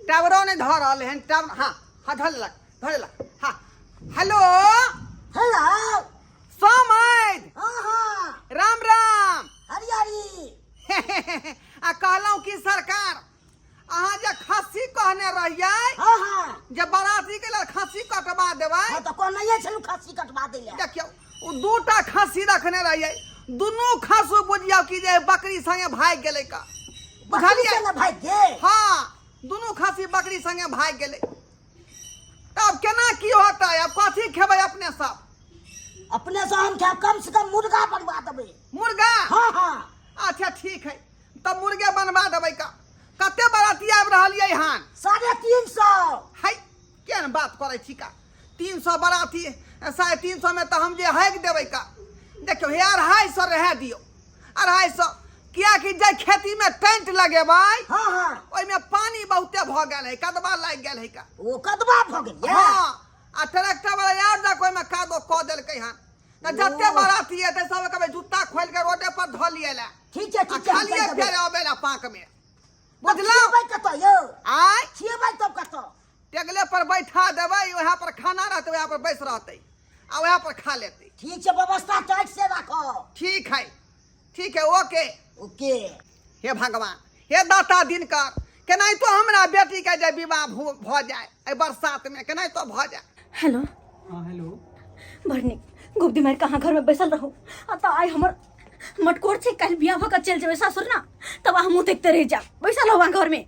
टावरो नहि धऽ रहल हन टावर। हाँ हाँ, धऽ लेलक धऽ लेलक। हाँ, हेलो हेलो समैध। हाँ हाँ, राम राम। हरी हरी। आ कहलहुँ कि सरकार, अहाँ जे खस्सी कहने रहियै हाँ हाँ, जे बराती के लेल खस्सी कटवा देबै। हाँ, तऽ कहनैये छलहुँ खस्सी कटवा दै लए। देखियौ, ओ दूटा खस्सी रखने रहियै, दुनू खसू बुझियौ कि जे बकरी संगे भागि गेलै का। बकरी बुझलियै? संगे भागि गेल? हाँ, दुनू खस्सी बकरी संगे भागि गेलै। तब केना की होतै? आब कथी खेबै अपने सब? अपने से हम खायब, कम से कम मुर्गा बनवा देबै। मुर्गा? हाँ हाँ। अच्छा ठीक है, तब मुर्गे बनवा देबै। का कते बराती आबि रहल यै हन? 350। है, केहन बात करै छी का? 300 बराती, 350 में तऽ हम जे हाकि देबै का। देखियौ हे, 250 रहए दियौ, 250, कियाकि जाहि खेतीमे टेंट लगेबै हाँ हाँ, ओहिमे पानी बहुते भऽ गेल है, कदबा लागि गेल है का। ओ कदबा भऽ गेल ये? हाँ, आ ट्रैक्टर वाला यार जाके ओहिमे कादो कऽ देलकै हन, तऽ जते बराती एतै सब कहबै जूता खोलि के रोडे पर धऽ लियै लए। ठीक छै। आ ठीक छै, हम खालिए कहि देबै। फेर अबै लए पाँक में, तब बुझलहुँ? खिएबै कतऽ यौ? आय? खिएबै तब कतऽ? टेगले पर बैठा देबै, वएह पर खाना रहतै, वएह पर बैस रहतै आ वएह पर खा लेतै। ठीक छै, व्यवस्था टाइट से राखो। ठीक है, ठीक है, ओके। ओके। हे भगवान, हे दाता दिनकर, केनाहितो हमरा बेटी के जे विवाह भऽ जाय एहि बरसात में, केनाहितो भऽ जाय। हेलो। हाँ, हेलो। बड़ नीक, गुप्ती मारि कहाँ घर में बैसल रहू। आ तऽ आइ हमर मटकोर छै, काल्हि बियाह भऽ कऽ चलि जेबै सासुर ना, तब अहाँ मुँह देखते रहि जायब। बैसल रहू अहाँ घर में।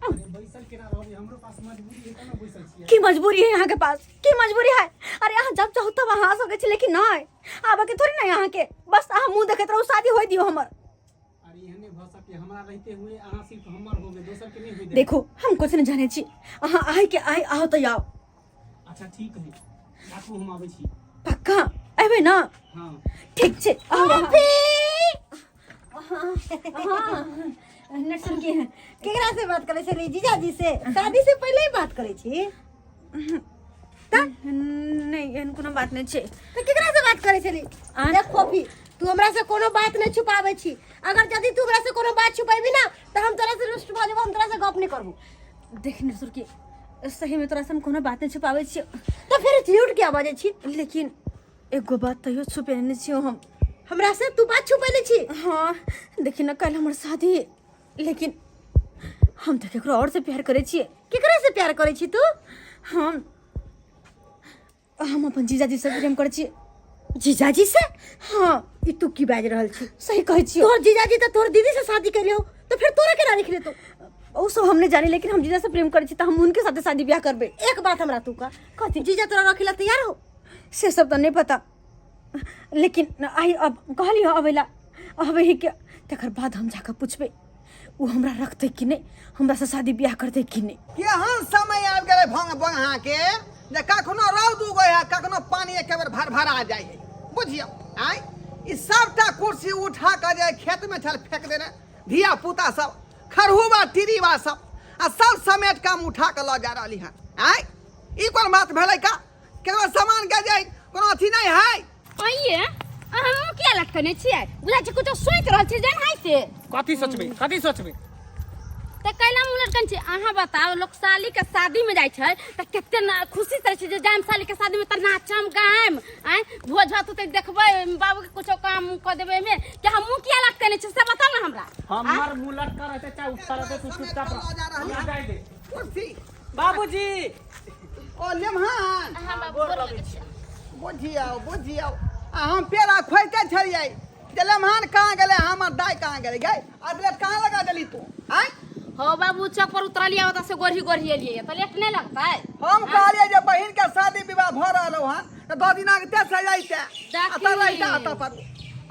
अरे बैसल केना रहबै? हमरो पास मजबूरी है तब ने बैसल छियै। की मजबूरी है अहाँ के पास? की मजबूरी है? अरे अहाँ जब चाहू तब अहाँ आ सकै छी, लेकिन नहि आबऽ के थोड़ी नहीं अहाँ के। बस अहाँ मुँह देखैत रहू, शादी होय दियौ हमर। अरे एहन नहि भऽ सकै, हमरा रहिते हुए अहाँ सिर्फ हमर हो गए, दोसर के नहि होय देबै। देखो, हम कुछ नहीं जाने छी, अहाँ आइ के आइ आओ तऽ आओ। अच्छा ठीक है, राखू, हम आबै छी। पक्का अयबै ना? हाँ। ठीक छै, आउ अहाँ। हाँ, नर्सन के है। केकरा से बात करै छली? जीजाजी से? शादी से पहिले ही बात करै छी? नहि, एहन कोनो बात नहि छै। तऽ केकरा से बात करै छली? आँय? देख फोफी, तू हमरा से कोनो बात नहीं छुपाबै छी। अगर यदि तू हमरा से कोनो बात छुपेबी ना, तऽ हम तोरा से रुष्ट भऽ जेबो, हम तोरा से गप नहीं करबो। देख निसुर के, सही में तोरा से हम कोनो बात नहीं छुपाबै छियौ। तऽ फिर झूठ किया बजै छी? लेकिन एगो बात तैयो छुपेने छियौ हम। हमरा से तू बात छुपैले छी? हाँ, देखी ना, कल हमर शादी, लेकिन हम तऽ केकरो और से प्यार करै छियै। केकरा से प्यार करै छी तू? हम अपन जीजाजी से प्रेम करै छियै। जीजाजी से? हाँ। ई तू की बाजि रहल छी? सही कहै छियौ। तोहर जीजाजी तऽ तोहर दीदी से शादी केले हो, तऽ फिर तोरा केना लिख लेतो? ओ सब हम नहीं जानी, लेकिन हम जीजा से प्रेम करै छी तऽ हम उनके साथे शादी ब्याह करबै। एक बात हमरा तू कह। कथी? जीजा तोरा रखे ला तैयार हो? से सब तऽ नहीं पता, लेकिन आइ अब कहलियो अबै ला, अबै ही के तकर बाद हम जाकऽ पुछबै ओ हमरा रखतै कि नहि, हमरा से शादी ब्याह करतै कि नहि। केहन समय आबि गेलै भंग बंगहा के जे कखनो रौद उगै है, कखनो पानी एके बेर भर भरा जाइ है। बुझियौ, आँय, ई सबटा कुर्सी उठा कऽ जे खेतमे छल फेंक देने धिया पुता सब, खरहुबा टिरीबा सब, आ सब समेट कऽ हम उठा कऽ लऽ जा रहली हन। आँय, ई कोन बात भेलै का? केकरो सामान के जे कोनो अथी नहि है। आइए, अहाँ मुँह किया लटकने छियै? बुझाइ छै कुछो सोचि रहल छियै जेन हाइ से। कथी सोचबै? कथी सोचबै? तऽ कैला मुँह लटकन छै? अहाँ बताउ, लोक साली के शादी में जाइ छै तऽ कते ना खुशी से रहै छै जे जायम साली के शादी में तऽ नाचम गायम, आँय, भोज भात होतै देखबै, बाबू के कुछो काम कऽ देबै एहिमे कि अहाँ मुँह किया लटकने छियै से बताउ ने हमरा। हमर मुंह लटका रहते चाहे उठता रहते, तू चुपचाप रह, हमरा जाय दे। कुर्सी। बाबूजी। ओ लेमहान। अहाँ बाबू, गोर लगै छी। बुझियौ बुझियौ, आ हम पेड़ा खोइते छलियै जे लेमहान कहाँ गेलै, हमर दाइ कहाँ गेलै। गै अदलेट कहाँ लगा देली तू? आँय? हो बाबू, चौक पर उतरलियै, ओतऽ से गोरही गोरही एलियै तऽ लेट नहि लगतै? हम कहलियै जे बहिन के शादी विवाह भऽ रहल हन तऽ 10 दिन आगते से जैते आ तऽ रहिता अतऽ पर।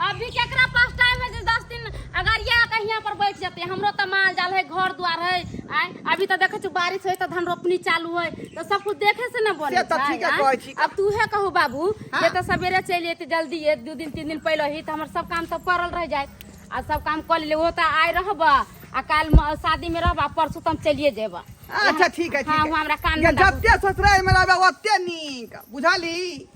अभी केकरा पास टाइम है जे 10 दिन अगर या कहीं पर बैठ जेते? हमरो तो माल जाल है, घर द्वार है। आय, अभी तो देखे छु बारिश होय तो धान रोपनी चालू है, तो सब कुछ देखे से ना बने से तऽ छै, ठीके आय। कहै छी। अब तू है कहू बाबू, हाँ। जे तो सवेरे चलि एते जल्दी, एक 2 दिन 3 दिन पहले ही तो हमर सब काम तो पड़ल रह जाए आ सब काम कर ले। वो तो आय रहब आ काल शादी में रहब आ परसों तो हम चलिए जेब। अच्छा ठीक है, ठीक हाँ, है। वहाँ हमरा काम ये धंधा जते ससुराल में रहबे ओते नीक, बुझली?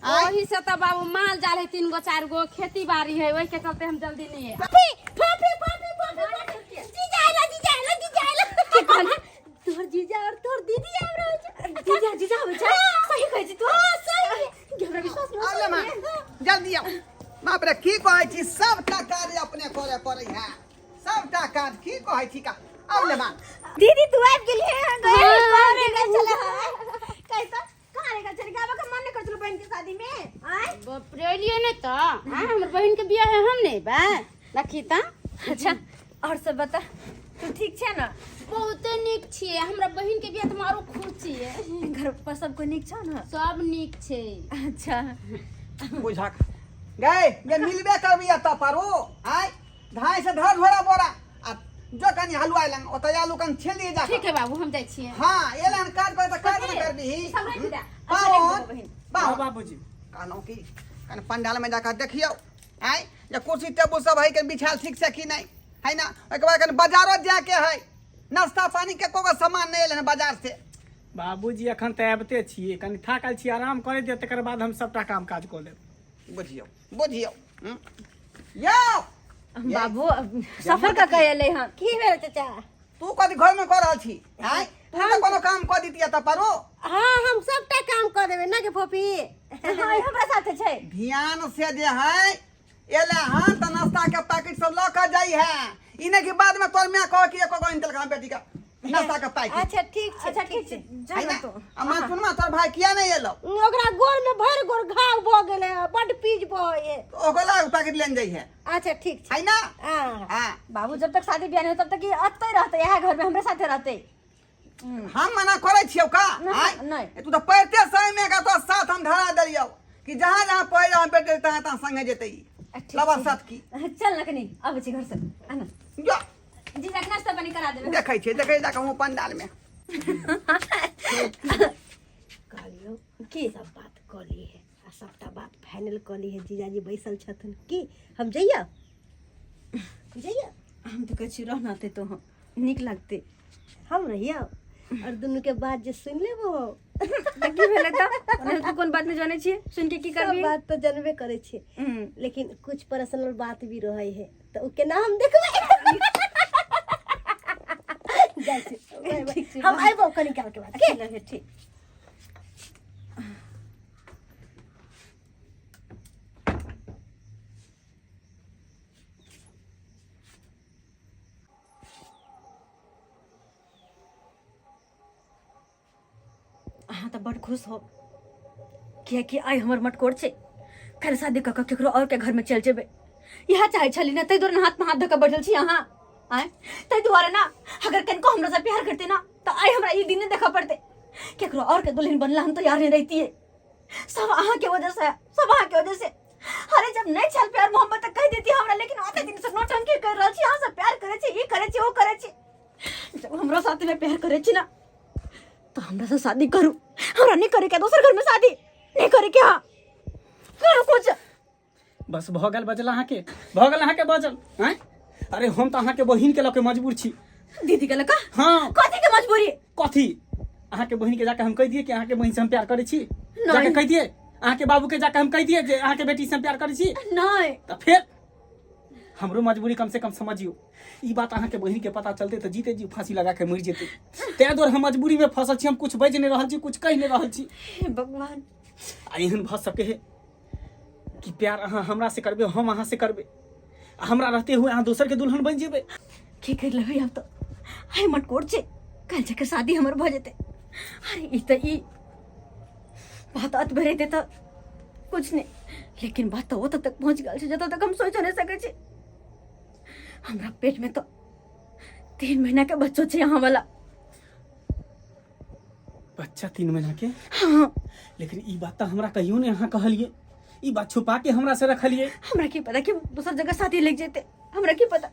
आँय? ओही से तो बाबू माल जाल है 3 गो 4 गो, खेती बाड़ी है, ओही के चलते हम जल्दी नहीं है। फोफी फोफी फोफी फोफी, जीजा आइला, जीजा आइला, जीजा आइला। की कहली? तोहर जीजा और तोहर दीदी आबि रहल छै। जीजा जीजा आबै छै? सही कहै छी तू? हां, सही। हमरा विश्वास नहि। आब ले माँ, जल्दी आओ। बाप रे, की कहै छी, सबटा काज अपने करे पड़ै है, सबटा काज। की कहै छी का, आब ले माँ। दीदी, तू आबि गेली है? गए हाँ, कहाँ रे गेल छले? कहि त, कहाँ रे गेल छले? आबऽ के मन नहीं कर छलो बहन के शादी में? आय। बाप रे, एलियै नहि तऽ आँय, हमर बहिन के बियाह है, हम नहि एबै? देखी तऽ। अच्छा, और सब बता, तू ठीक छै ना? बहुते नीक छियै। हमरा बहिन के बियाह तऽ हम आरो खुश छियै। घर पर सब कोई नीक छौ ना? सब नीक छै। अच्छा। बुझक गए जे मिलबे करबी एतऽ पर ओ आय धाय से धर झोरा बोरा आ जो कनी हलुआई लंग ओतऽ आलू कन छील दिए जा। ठीक है बाबू, हम जाइ छियै। हाँ, एलन काज करे तऽ काज ने करबी। सब राखि दे। पावन। बहिन। हाँ। पावन। बाबूजी। कहलहुँ कि कनि पंडाल में जाकर देखियौ आय जे कुर्सी टेबुल सब है के बिछायल ठीक से कि नहीं है ना। ओहिके बाद कनि बाजारो जाके है, नाश्ता पानी के कोनो सामान नहीं एलै हन बाजार से। बाबूजी, अखन तऽ आबिते छियै, कनि थाकल छी, आराम करै दिअ, तकर बाद हम सबटा काम काज कऽ लेब। बुझियौ बुझियौ, यौ। बाबू सफर कऽ के एलै हन। की भेल चाचा? तू कथी घर में कऽ रहल छी आय? तू तऽ कोनो काम कऽ दितियै तऽ परो। हाँ, हम सबटा काम कऽ देबै ना के फोफी। हाँ, ई हमरा साथे छै। ध्यान से जे है एले हन तऽ नाश्ता के पैकेट सब लऽ कऽ जाइ है, ई नहि कि बाद में तोर माय कह कि एको गो आनि देलक बेटी के नाश्ता के पैकेट। अच्छा, ठीक छै। अच्छा, ठीक छै, जा। है ना ना? तो आ माँ, सुनमा, तोर भाई किया नहि एलो? ओकरा गोर में भरि गोर घाव भऽ गेलै है, बड पीज बहै है। ओकरा लग पैकेट लेने जाइ है। अच्छा, ठीक छै। है ना? हाँ। हाँ। बाबू, जब तक शादी बियाह नहीं हो तब तक ई अतै रहतै, इएह घर में हमरे साथे रहतै। हम मना करै छियौ का? नहीं, आँय? नहीं। तू तऽ पढ़ते समय में तो साथ हम धरा देलियौ कि जहाँ जहाँ पढ़ हम बेटे तहाँ तहाँ संगे जेतै ई। ठीक लबा छै। साथ की। चल ना, कनी आबै छी घर से, आना। जो। जीजा के नाश्ता पानी करा देबै। देखै छियै, देखै जाके हम पंडाल में। कहलियौ की सब बात कऽ ली है आ सबटा बात फाइनल कऽ ली है। जीजाजी बैसल छथुन, की हम जइयो जइयो? हम तऽ कहै छी रहना तो हम नीक लगतै। हम रहियो और दुनू के बात जे सुनि लेबो। तऽ की भेलै? तऽ ओनाहियो तू कोन बात नहि जानै छियै, सुनि के की सब करबी? बात तऽ जानबे करै छियै, लेकिन कुछ पर्सनल बात भी रहै है तऽ ओ केना हम देखबै? जाइ छी, बाय बाय। ठीक छै। हम अयबो कनी काल के बाद के। अच्छा, ठीक। अहाँ तऽ बड़ खुश हो, कियाकि आइ हमर मटकोर छै। काल्हि शादी कऽ कऽ केकरो और के घर में चलि जेबै, इएह चाहै छली ने? ताहि दुआरे ने हाथमे हाथ धऽ कऽ बैठल छी अहाँ आँय। ताहि दुआरे ने अगर कनिको हमरा से प्यार करते ना तऽ आइ हमरा ई दिन नहि देखऽ पड़तै। केकरो और के दुल्हन बनला हम तैयार नहि रहितियै। सब अहाँ के वजह से, सब अहाँ के वजह से। अरे, जब नहीं छल प्यार मोहब्बत तऽ कहि देती हमरा, लेकिन ओते दिन से नौटंकी कर रहल छी, अहाँ से प्यार करै छी, ई करै छी, ओ करै छी। जब हमरा साथ में प्यार करै छी ना तो हमरा से शादी करू। हमरा नहीं करे के दोसर घर में शादी नहीं करे के। हाँ, करू कुछ। बस भऽ गेल बजल अहाँके, भऽ गेल अहाँके बजल। आँय, अरे हम तऽ अहाँके बहिन के लऽ के मजबूर छी। दीदी के लका? हाँ। कथी के मजबूरी? कथी, अहाँके बहिन के जाके हम कहि दिए कि अहाँके बहिन से हम प्यार करै छी? नहीं। जाके कहि दिए? अहाँके बाबू के जाके हम कहि दिए जे अहाँके बेटी से हम प्यार करै छी? नहीं। तऽ फेर हमरो मजबूरी कम से कम समझियो। ई बात अहाँके बहिन के पता चलते तऽ जीते जी फांसी लगा के मरि जेतै। ताहि दुआरे हम मजबूरी में फंसल छी, हम कुछ बाजि नहि रहल छी, कुछ कहि नहि रहल छी। हे भगवान। आ एहन भऽ सके है कि प्यार अहाँ हमरा से करबै, हम अहाँ से करबै, आ हमरा रहते हुए अहाँ दोसर के दुल्हन बनि जेबै? की कर लेबै आब? तऽ आइ मटकोर छै, काल्हि जाके शादी हमर भऽ जेतै। अरे, ई तऽ ई बात अत भरे तऽ कुछ नहीं, लेकिन बात तऽ ओतऽ तक पहुँच गेल छै जतऽ तक हम सोचि नहि सकै छी। हमरा पेट में तो 3 महीना के बच्चो छै यहाँ वाला। बच्चा 3 महीना के? हाँ। लेकिन ई बात तऽ हमरा कहियो नहि अहाँ कहलियै, ई बात छुपा के हमरा से रखलियै। हमरा की पता कि दोसर जगह शादी लग जेते? हमरा की पता?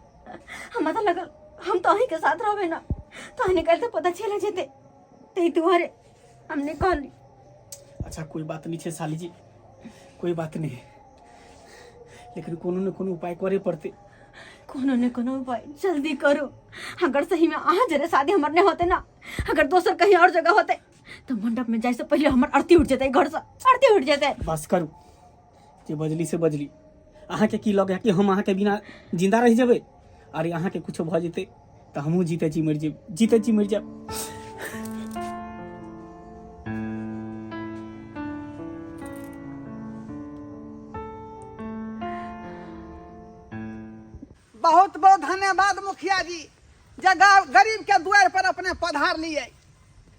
हमरा तऽ लगल हम तो अहीं के साथ रहबे ना, तो अहीं निकल तो पता चल जेते, ताहि दुआरे हम नहीं कहली। अच्छा, कोई बात नहीं छै साली जी, कोई बात नहीं, लेकिन कोनो ने कोनो उपाय करे पड़ते। कोनो ने कोनो उपाय जल्दी करो। अगर सही में अहाँ जरे शादी हमर नहीं होते ना, अगर दोसर कहीं और जगह होते तो मंडप में जाए से पहले हमर आरती उठ जेते, घर से आरती उठ जेते। बस करू, जे बजली से बजली। अहाँके की लगे कि हम अहाँके बिना जिंदा रहि जेबै? अरे, अहाँके कुछो भऽ जेतै तऽ हमहूँ जीते जी मरि जेब, जीते जी मरि जायब। बहुत बहुत धन्यवाद मुखिया जी जे गरीब के दुआर पर अपने पधार लिए।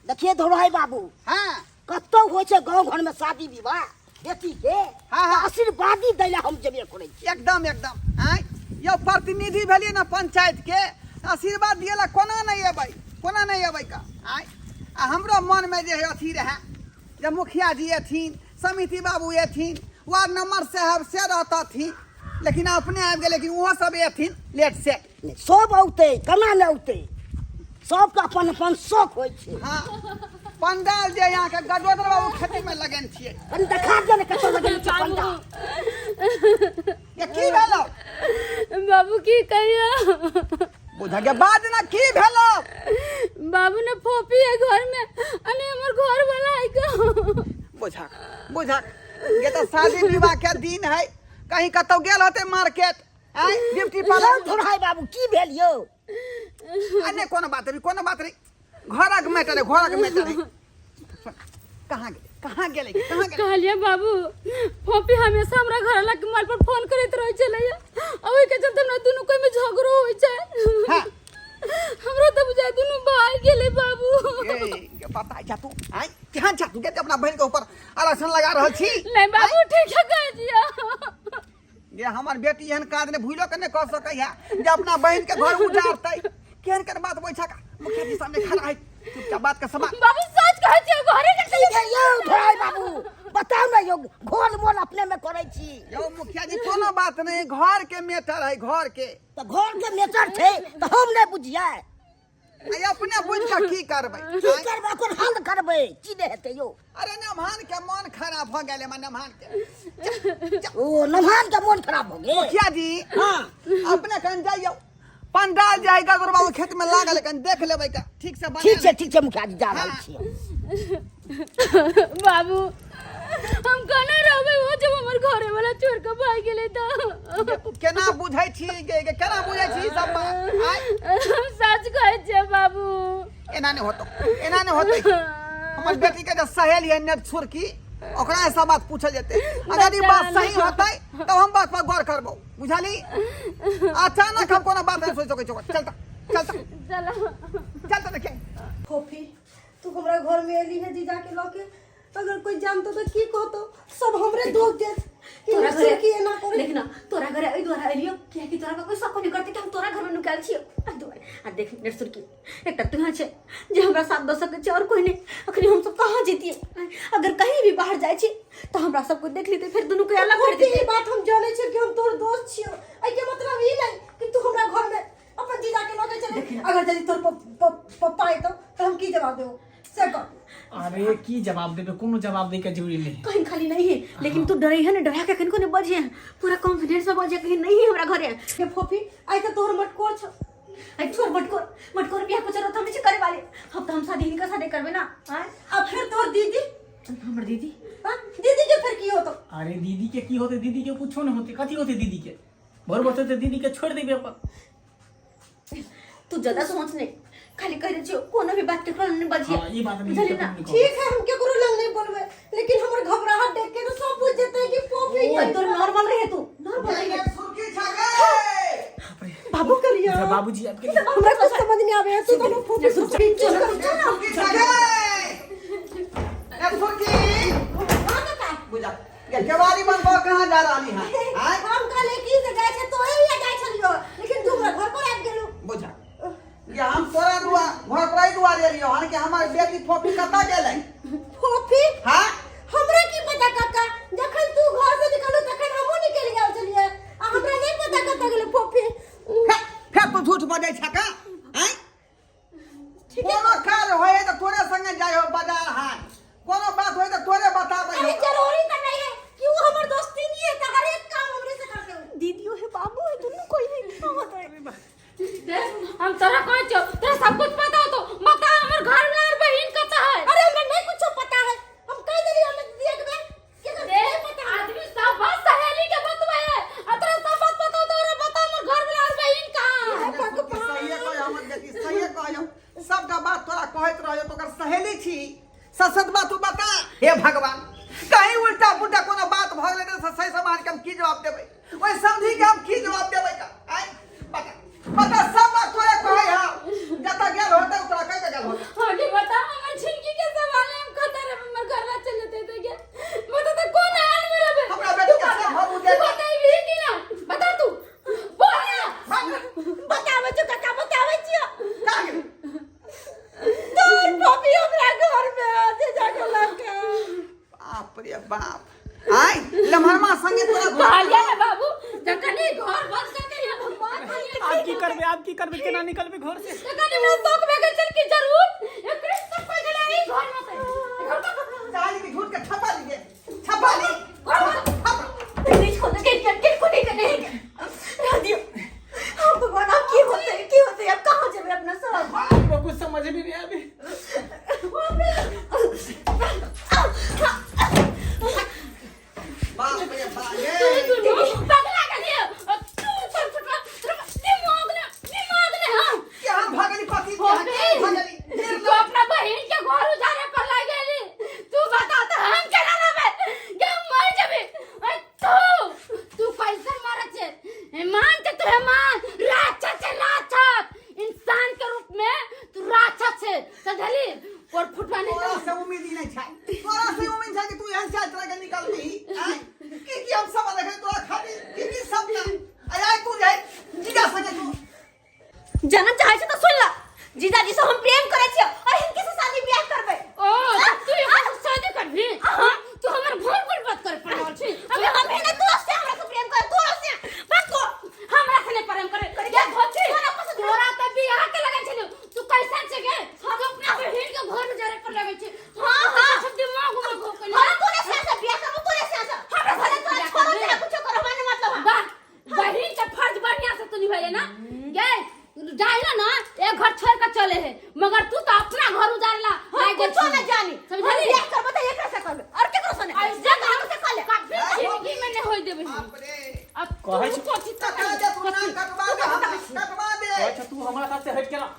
देखिए धोराई बाबू, हाँ, कतौ होइ छै गाँव घर में शादी विवाह बेटी के, हाँ, हाँ। तऽ आशीर्वादी दै लए हम जेबे करै छी। एकदम एकदम। आँय यौ, प्रतिनिधि भेलियै ने पंचायत के, आशीर्वाद दिए ला कोना नहीं एबै, कोना नहीं एबै का? आँय, आ हमरो मन में जे है अथी रहे जे मुखिया जी एथिन, समिति बाबू एथिन, वार्ड नंबर साहब से रहतथिन, लेकिन अपने आबि गेलै कि ओहो सब एथिन लेट से। नहि, सब औतै, केना नहि औतै, सबके अपन अपन शौक होइ छै। हाँ, पंडाल जे यहाँ के गजोदर बाबू खेती में लगेन छियै। कनि देखा दिअ ने कतऽ लगेने छै पंडाल। ये की भेलो? बाबू की कहियो। बुझा के बाद ना की भेलो? बाबू ने फोपी है घर में अने हमर घर वाला है का। बुझा बुझा, ये तो शादी विवाह के दिन है, कहीं कतौ गेल होते मार्केट, आय ब्यूटी पार्लर। धोराई बाबू की भेल यौ? आ नहीं, कोनो बात नहीं, कोनो बात नहीं, घरक मैटर है, घरक मैटर है। कहाँ गेलै, कहाँ गेलै, कहाँ गेलै? कहलिए बाबू, फोपी हमेशा हमरा घर वाला के मोबाइल पर फोन करैत रहै छलै, आ ओहि के चलते हमरा दुनू कोई में झगड़ो होइ छै। हाँ। हमरा तऽ बुझाय दुनू भाग गेलै बाबू। ए, ये पता है तू, आय केहन छा तू, के अपना बहन के ऊपर आरक्षण लगा रहल छी? नहीं बाबू, ठीक है कह दिया। ये हमर बेटी एहन काज ने भूलो के नहीं कर सकै है जे अपना बहन के घर उजाड़तै। केहन केहन बात बैठा का मुखिया जी सामने खड़ा है, चुपचाप बात के समाप्त। बाबू सच कहै छियै, घरे के की भेल यौ धोराई बाबू, बताउ ने यौ, घोल मोल अपने में करै छी। यौ मुखिया जी, कोनो बात नहीं, घर के मैटर है, घर के। तऽ घर के मैटर छै तऽ हम नहि बुझियै? आ अपने बुझि कऽ की करबै? की करबै, ओकर हल करबै, की नहि हेतै यौ? अरे नमहान के मन खराब भऽ गेलै, मन नमहान के। ओ नमहान के मन खराब भऽ गेल। मुखिया जी, हाँ, अपने कन जाइयौ, पंडाल जाय गगुर बाबू खेत में लागल, कन देख लेबै का ठीक से बना। ठीक छै, ठीक छै मुखिया जी, जा रहल हाँ। छियै। बाबू हम केना रहबै ओ जब हमर घरे वाला छोड़ के भाग गेलै तऽ? तू केना बुझै छी गे, गे केना बुझै छी ई सब बात? आँय? हम सच कहै छियै बाबू। एना नहि होतो, एना नहि होतै। हमर बेटी के जे सहेली है नेट छुरकी, ओकरा ई सब बात पूछल जेतै। अगर ई बात सही होतै तब हम बात पर गौर करबौ, बुझली? अचानक हम कोनो बात नहीं सोच सकै छियै। चलता चलता। चलो। चलता देखिए। फोफी, तू हमरा घर में एली है जीजा के लके, अगर कोई जानतो तो की कहतो? सब हमरे दोष देत कि तोरा नक्सल घरे की एना करे। देख ना, तोरा घरे एहि दुआरे एलियो कियाकि तोरा पर कोई शक नहीं करते कि हम तोरा घर में नुकायल छियो एहि दुआरे। आ देख नेट सुरकी, एकटा तू छै जे हमरा साथ दऽ सकै छै, और कोई नहीं। अखनी हम सब कहाँ जैतियै? अगर कहीं भी बाहर जाइ छी तऽ हमरा सब कोई देख लेतै, फेर दुनू के अलग कर फोफी, ई देतै। बात हम जानै छियै कि हम तोर दोस्त छियो, एहिके मतलब ई नहीं कि तू हमरा घर में अपन जीजा के लके चले। अगर यदि तोर पप्पा एतौ तऽ हम की जवाब देबो से कह। अरे की जवाब देबे, कोनो जवाब दै के जरूरी नहीं। कहीं खाली नहीं है, लेकिन तू डरे है ना, डरा के कनको नहीं बजे, पूरा कॉन्फिडेंस में बजे, कहीं नहीं है हमरा घरे। हे फोफी, आइ तऽ तोहर मटकोर छौ। आई छोड़ मटकोर, मटकोर बियाह कुछ हम नहीं करे वाले। हम तो हम शादी हिनका साथे करबे ना। आय आ फिर तोहर दीदी? हमर दीदी? हाँ, दीदी के फिर की होतो? अरे दीदी के की होते? दीदी के कुछो नहीं होते। कथी होते दीदी के? भर बचते दीदी के छोड़ देबे अपन। तू ज्यादा सोच नहीं, खाली कह दे छियो कोनो भी बात केकरो नहीं बजिए। हाँ, ई बात नहीं। बुझली ना? ठीक है, हम केकरो लग नहीं बोलबे, लेकिन हमर घबराहट देख के तो सब बुझ जेते कि फोफी ओ तोर नॉर्मल रहे, तू नॉर्मल रहे। सुर्खी छा गए। बाबू करिया। अच्छा, बाबूजी आपके हमरा कुछ समझ नहीं आवे है, तू दोनों फोफी सुर्खी। चलो चलो। सुर्खी छा गए, ए सुर्खी। हां काका। बुझा ये केवाड़ी बंद कऽ कहाँ जा रहली है? आँय? हम कहले की से जाइ छै तोरे हिया जाइ छलियो, लेकिन तू हमरा घर पर आबि गेलू। बुझा ये हम तोरा दुआ घर पर ही दुआरे एलियो हन कि हमर बेटी फोफी कतऽ गेलै? फोफी? हाँ। हमरा की पता काका, जखन तू घर से निकलू तखन हमहूँ निकलि गेल छलियै, आ हमरा नहीं पता कतऽ गेलै फोफी। फेर तू झूठ बजै छ का? आँय, कोनो काज होय तऽ तोरे संगे जाइ हो बाजार हाट, कोनो बात होय तऽ तोरे बताबै अरे हो। जरूरी तो नहीं है कि वो हमर दोस्ती नहीं है तो हर एक काम हमरे से करते हो। दीदियो है, बाबू है, दोनों कोई है, क्या होता है? देख, हम तोरा कहै छियौ, तोरा सब कुछ पता होतो, बता हमर घर में और बहिन कतऽ है? अरे हमरा नहीं कुछ पता है, हम कह देलियै हमरा दीदी एक बेर कि अगर देख, नहीं पता है। आदमी सब बात सहेली के बतबै है, आ तोरा सब बात पता होतो, तोरा बता हमर घर में और बहिन कहाँ है? सहिए कहियो हमर बेटी, सहिए कहियो। सबटा बात तोरा कहैत रहियो, तो ओकर सहेली छी, ससत बात तू बता। हे भगवान, कहीं उल्टा पुल्टा कोनो बात भऽ गेलै तऽ सही समाज के हम की जवाब देबै? ओहि समझी के हम की जवाब देबै का? आँय, बता। बाप आय लमहरमा संगे तोरा घर कहलियै ने बाबू जखनी घर बंद करके यहाँ भगवान आब की करबै, आब की करबै, केना निकलबै घर से? जखनी हमरा शौक भए गेल छल कि जरूर एकरे सब कोइ गेलै ई घर में से घर का चाली के झूठ के छपा लीजिए, छपा ली। नहीं छोड़ के के के को नहीं नहीं रह दियो। हाँ भगवान, अब की होते, की होते, अब कहाँ जेबै अपना सब? हमरा कुछ समझ में नहीं आबे। बाप रे बाप ये। तू पगला गेलियै तू छोट छोट दिमाग ने, दिमाग ने। हां के हम भगली पति के हम भगली। तू अपना बहिन के घर उजारे पर लाग गेली। तू बता त हम केना रहबै? गे मर जेबै। अरे तू तू कैसे मरे छे? मान के तू मान राक्षस छे, राक्षस इंसान के रूप में तू राक्षस छे, समझली? और फुटवा नहीं। तोरा से उम्मीद ही नहीं छै, तोरा से उम्मीद छै कि तू एहन चाल तरह के निकलबी। आय की की हम सब देखे तोरा खाली की की सब ना आय आय तू जाय जीजा संगे तू जनम चाहे छै त सुन ल, जीजाजी से हम प्रेम करै छियै और हिनके से शादी बियाह करबै। ओ तू एकर शादी करबी? हां, तू हमर भूल भूल बात करे पड़ल छी। अबे हम है ना, तू से हमरा से प्रेम कर, तू से बस को हमरा से नहीं प्रेम करे के धोती। तोरा त बियाह के लगन छलौ, तू कैसन छे गे? तू अपना बहिन के घर में जरे पर लगै छै। हां हां, सब दिमाग उमाग हो गेल। हम तोरे से से बियाह करबो, तोरे से से। हमरा भले से तोरा बियाह छोड़ो करबी। चाहे कुछो करो, हमरा नहीं मतलब है। वाह, बहिन के फर्ज बढ़िया से तू निभैले ना गे। जाइला ना एक घर छोड़ के चले है, मगर तू तो अपना घर उजारला। हम कुछो न जानी। हम समझली? बियाह करबो त एकरा से करबो और केकरो से नहीं। ऐसे जा हम से कर ले। कभी जिंदगी में नहीं होई देबे। बाप रे। अब कहै तू छी- कोची कटा दे तू ना, कटवा दे हमरा, कटवा दे। अच्छा तू हमरा साथ से हट के रह,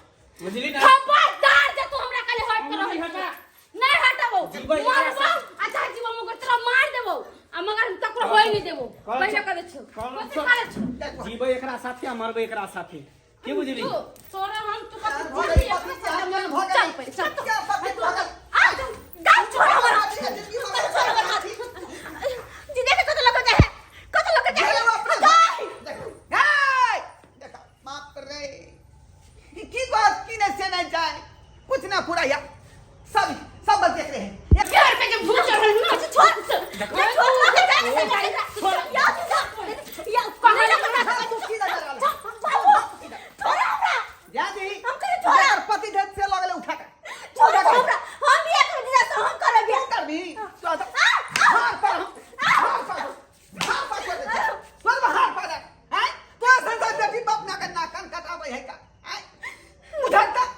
बुझली ना? खबरदार जे तू हमरा काले हट के नहीं रह। हटा। नहीं हटाबो। जीबै एकरा मारबो अच्छा जीवो, मगर तोरा मार देबो आ मगर हम तकरो होय नहीं देबो। कहै पहिले छी- कह दे छौ। कहै कथी छी- करै छौ? जीबै एकरा साथे आ मरबै एकरा साथे, की बुझली? तू तोरा हम तू कथी भऽ गेली पति के हम भऽ गेली। चल पहिले चल। क्या पति भऽ गेली? आ गाम छोड़ हमर हाथ, जिंदगी भऽ गेली। छोड़ हमर हाथ। जीजा के कत लग जाए, कत लग जाए। देखो अपना गाय। देखो, गाय। देखो, बाप रे, ई की बात की नहीं से नहीं जाए कुछ ना पूरा या सब सब बस देख रहे हैं। प्यार पे जब भूत चढ़ल ना। छोड़ छोड़, लग जाए से जाए। या जीजा, या कहां लग हाँ, तू की नजर आला? बाबू छोड़ हमरा। जा दी। हम कहे छोड़। एकर पति धर से लगले उठा के। छोड़ हमरा, हम बियाह कर जीजा से हम करब बियाह। तू करबी तो हार पर हम हार पर हार पर छोड़ दे, छोड़ दे हार पर। हैं तो संसार बेटी बाप ना करना कान कटाबै है का? हैं उठा के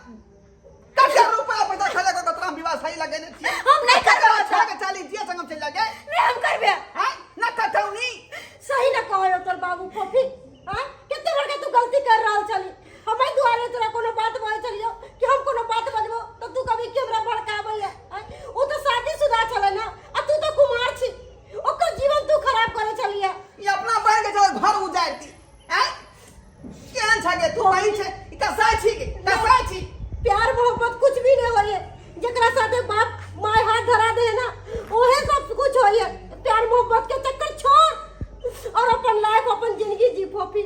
कते रुपया पैसा खा लेको तोरा हम विवाह सही लगे ने छी। हम नहीं करबै। छोड़ के चली जिया संगम चल जागे। नहीं हम करबे। हैं ना कटौनी। सही ना कहो तोर बाबू फोफी। हां कते बड़का तू गलती कर रहल छली। हमारे दुआरे तोरा कोनो बात बजै छलियो कि हम कोनो बात बजबो त तू कभी के हमरा भड़काबै है? ओ त शादीशुदा छलै ना आ तू त कुमार छी, ओकर जीवन तू खराब करै छलियै। ई अपना बहन के चल घर उजाड़ दी। हैं केहन छ गे तू? बहन छै ई, कसाई छी गे, कसाई छी। प्यार मोहब्बत कुछ भी नहीं होइए, जकरा साथे बाप my हाथ धरा दे ना ओहे सब कुछ होइए। प्यार मोहब्बत के चक्कर छोड़ और अपन लाइफ अपन जिंदगी जी फोफी।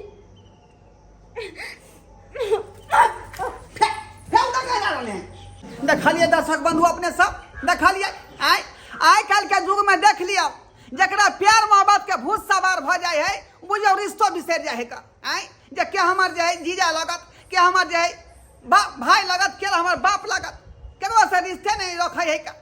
फेंक फेंक दे कहीं रहले हैं। देखलिए दर्शक बंधु अपने सब देखलिए आय आइ काल्हि के युग में देख लियो जकरा प्यार मोहब्बत के भूत सवार भ जाए है बुझो रिश्तो बिसरि जाए है का। आय जे के हमर जे है जीजा लगत, के हमर जे है भाई लगत, के हमर बाप लगत, केकरो से रिश्ते नहीं रखे है का।